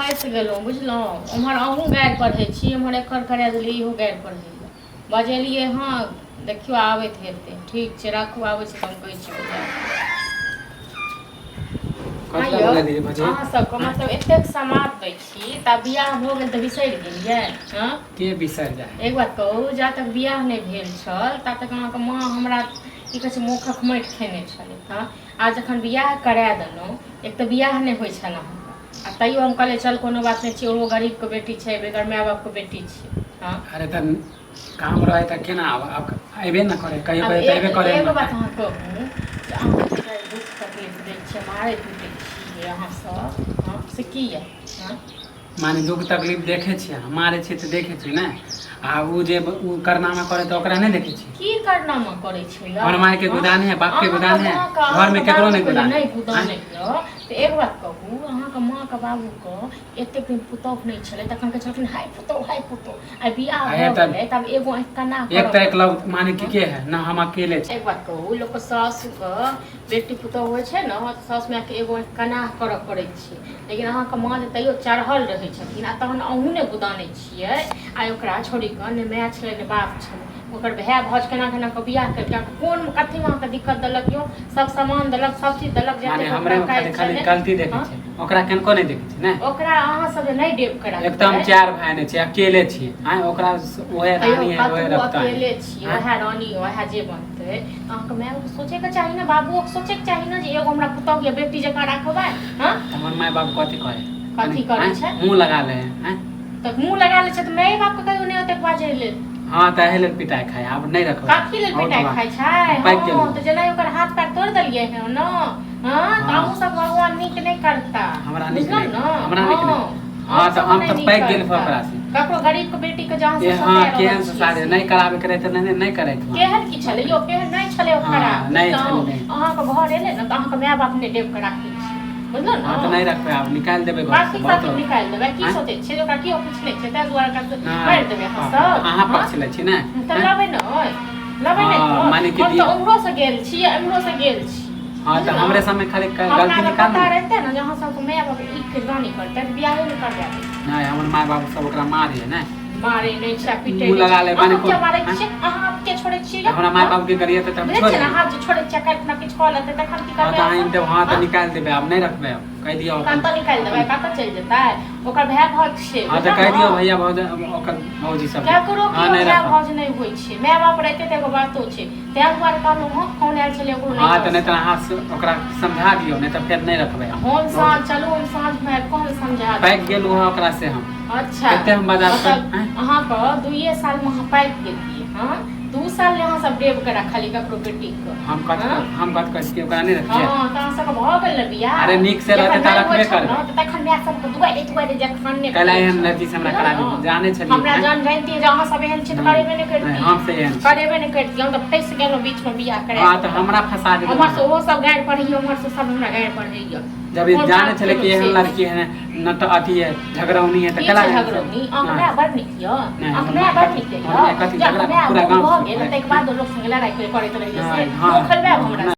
फँसि गेलहुँ बुझलहुँ। ओम्हर अहूँ गारि पढ़ै छी, एम्हर एकर करा देलियै, इहो गारि पढ़ैए। बजेलियै हँ, देखियौ आबैत हेतै। ठीक छै, राखू, आबै छै तऽ हम कहै छी बजा। कथी लए बोलेलियै भौजी? अहाँ सबके मतलब एतेक समाद दै छी तऽ बियाह भऽ गेल तऽ बिसरि गेलियै? हँ, के बिसरि जाइ? एक बात कहू, जा तक बियाह नहि भेल छल ता तक अहाँके माँ हमरा की कहै छै मोखक माटि खेने छलै। हँ, आ जखन बियाह करा देलहुँ, एक तऽ बियाह नहि होइ छल अहाँके, आ तैयो हम कहलियै चल कोनो बात नहि छै, ओहो गरीबके बेटी छै, बेगर माय बापके बेटी छै। हँ, अरे तऽ काम रहै तऽ केना आब आब अयबे ने करै, कहियो आब कहियो तऽ अयबे करै। एगो बात अहाँ कहू जे अहाँ दुख तकलीफ दै छियै, मारै पीटै छियै अहाँसभ, हँ, से किया? हँ, माने दुख तकलीफ देखै छियै अहाँ, मारै छियै तऽ देखै छियै ने। आ ओ जे ओ करनामा करै तऽ ओकरा नहि देखै छियै? की करनामा करै छै यौ? हमर मायके हँ? गोदान है, बापके अहाँके गोदान है, माँके, घरमे अहाँके केकरो नहि बाबूके जे गोदान नहि है। गुदान आँय? यऽ तऽ एक बात कहू, अहाँके माँके बाबूके एतेक दिन पुतौह नहि छलै तखन कहै छलखिन हाय पुतौह, हाय पुतौह। आइ बियाह आइ भऽ तऽ गेलै तब एगो आँखि केना एक करऽ तऽ एकलौत पड़तै? माने कि के है ना, हम अकेले छी। एक बात कहू, लोकके सासुके बेटी पुतौह होइ छै ने तऽ सासु मायके एगो आँखि कनाह करऽ पड़ै छै, लेकिन अहाँके माँ जे तैयो चढ़ल रहै छथिन आ तहन अहूँ नहि गुदानै छियै। आइ ओकरा छोड़ि कऽ नहि माय छलै नहि बाप छलै, ओकर भाय भाउज केना केना कऽ बियाह केलकै। अहाँके कोन कथीमे अहाँके दिक्कत देलक यौ? सब सामान देलक, सब चीज देलक, माने जतेक हमरे ओकरा खाली काज खाली छलै। गलती देखै हँ, छै, ओकरा कनको नहि देखै छै ने। ओकरा अहाँ सब जे नहि डेब के एक तऽ हम रखबै। चारि भाय नहि छियै, अकेले छियै। आँय, ओकरा ओहे तैयो रानी है, ओहे कतबो रखता है। अकेले छियै, आँय? वएह रानी वएह जे बनतै, अहाँके माय बाप सोचैके चाही ने, बाबुओके सोचैके चाही ने जे एगो हमरा पुतहु या बेटी जकाँ राखबै। हँ, तऽ हमर माय बाप कथी करे? कथी करै आँय? छै? मुँह लगा ले है, आँय? तऽ मुँह लगा लै छै तऽ माय बापके कहियो नहि ओतेक बाजै लेल। हँ, तऽ एहि लेल पिटाइ खाइ, आब नहि रखबै। कथी लेल बहुत पिटाइ बात। खाइ छै? पाकि हँ, गेलहुँ। तऽ जेना ओकर हाथ पैर तोड़ि देलियै हँ ने। हँ, तऽ हँ। अहूँ सब भगवान नीक नहि करता। हमरा नीक बुझलहुँ नहि, ने? हमरा नीक हँ, नहि। हँ, अहूँ तऽ सब हम नहि तऽ नीक पाकि गेल करता। ओकरा से। ककरो गरीब के बेटी के जहाँ ए से हँ, सता रहल केहन छियै संसार है, से। नहि कराबे के रहै तऽ नहि नहि करैत। केहन की छलै यौ? केहन नहि छलै ओ हँ, खराब, नहि बुझलहुँ? छलै, नहि। अहाँके घर एलै ने तऽ अहाँके माय बाप नहि डेब के राखै छै, बुझलहुँ हँ, तऽ ने? नहि रखबै, आब निकालि देबै घरसँ। कथी बहुत कथी निकालि देबै? की आँय? सोचै छियै जे ओकरा केओ किछु नहि छै, ताहि दुआरे ओकरा नहि, मारि देबै अहाँ बाप रे, सब? अहाँ हँ, पक्ष लै छी ने? तऽ आँय? लेबै ने, लेबै ने। हँ, माने कि हम तऽ उम्हरो से गेल छी, एम्हरो से गेल छी। हँ, तऽ बुझलहुँ? हमरे सबमे खाली हमरा गलती अगर निकाल पता ने। रहितै ने जे अहाँ सबके माय बाप ई किरदानी करतै तऽ बियाहे नहि करबै दैतियै। नहि, हमर माय बाप सब ओकरा मारे ने। मारे नहि छै, पीटे मुँह नहि लगा छै। ले, माने अहाँ किया मारै आँय? छियै? अहाँ किया छोड़ै छियै यौ? हमरा माय हँ? बाप के गरियेतै तऽ हम बुझै छोड़ि छियै ने, देबै? हाथ जे छोड़ै छियै, काल्हि खुना किछु कऽ लेतै तखन की हँ, करबै तऽ अहाँ आनि सब? देब। हँ, तऽ हँ? निकालि देबै, आब नहि रखबै, आब कहि दियौ अपन। कतऽ निकालि देबै? कतऽ चलि जेतै? ओकर भाय भाउज छै। हँ, तऽ बुझलहुँ कहि दियौ ने? भैया भौज, ओकर भौजी सबके। केकरो हँ, केओ नहि भाय रखब। भाउज नहि होइ छै, माय बाप रहितै तऽ एगो बातो छै। ताहि दुआरे कहलहुँ हँ, फोन आयल छलै ओकरो नहि हँ, तऽ नहि करसँ। तऽ अहाँ ओकरा समझा दियौ, नहि तऽ फेर नहि रखबै हम। हम बहुत साँझ चलू, हम साँझमे आबि कऽ हम समझा पाकि देबै गेलहुँ ओकरा। हँ ओकरा से हम। अच्छा, कते हम बाजार पर मतलब आँय? अहाँके 2 सालमे अहाँ पाकि गेलियै। हँ, 2 साल ले अहाँ सब डेब के रखलियै ककरो बेटीके। हम कथी हँ? हम कथी कहै छी, ओकरा नहि रखियै? हँ, तऽ अहाँ सबके भऽ गेल ने बियाह। अरे, नीक से रहतै जखन तऽ नहि होइ रखबे छल करबै। ने तऽ तखन माय सबके दुआरे दुआरे जखन नहि कैला करै एहन छल। लड़की से हमरा बुझलहुँ करा ने? जानै छलियै? हमरा आँय? जहन जनितियै जे अहाँ सब एहन छी तऽ नहि करेबे नहि नहि, करतियै। हम से एहन छी। करेबे नहि करतियै। हम तऽ फँसि गेलहुँ बीचमे बियाह करा हँ, तऽ कऽ। हमरा फंसा देलहुँ उम्हर से अहाँ। ओहो सब गारि पढ़ैया, उम्हर से सब हमरा गारि पढ़ैया। जब ई कोन जानै काज छलै कि केलहुँ एहन से लड़की है न तऽ अथी है, झगड़ौनी है, तऽ की केला छै एहन से? झगड़ौनी? अहाँके नहि माय बड़ नीक यऽ? नहि, अहाँके हमर माय माय बड़ कथी, नीक हमर यऽ माय कथी जे झगड़ा अहाँके माय पूरा बूढ़ गाँव भऽ सुनै गेल है? ताहिके बाद लोक संगे लड़ाइ करैत रहैया से नहि, हँ, मुँह खोलबायब हमरा? नहि।